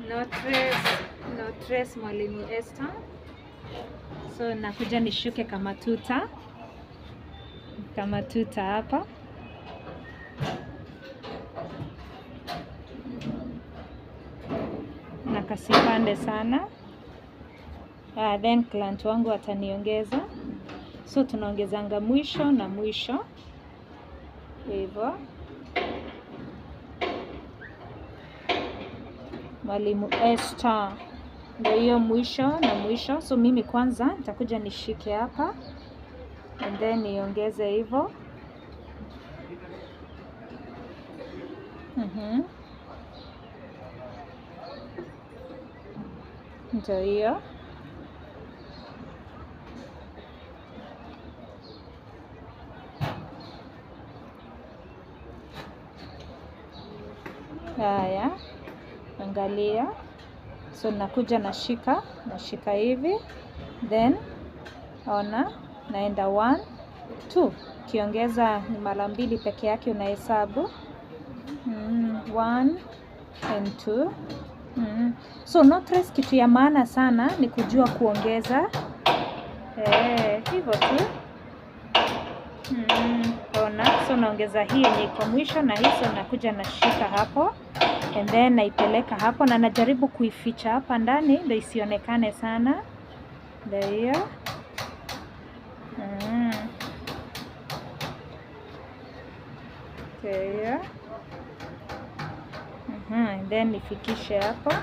Knotless, knotless, Mwalimu Esther. So nakuja nishuke kama tuta, kama tuta hapa. Na kasipande sana. Then client wangu ataniongeza. So tunaongezanga mwisho na mwisho. Hivyo. Mwalimu Esther. Ndio hiyo mwisho na mwisho. So mimi kwanza nitakuja nishike hapa and then niongeze hivyo. Ndio hiyo. Haya, angalia. So nakuja nashika, nashika hivi, then ona naenda 1 2. Ukiongeza ni mara mbili peke yake unahesabu. 1 and 2. So knotless kitu ya maana sana ni kujua kuongeza. Hivyo tu. Ona, so naongeza hii yenye iko mwisho na hii, so nakuja nashika hapo and then naipeleka hapo na najaribu kuificha hapa ndani ndio isionekane sana. Ndio hiyo. Ndio hiyo. And then nifikishe hapo.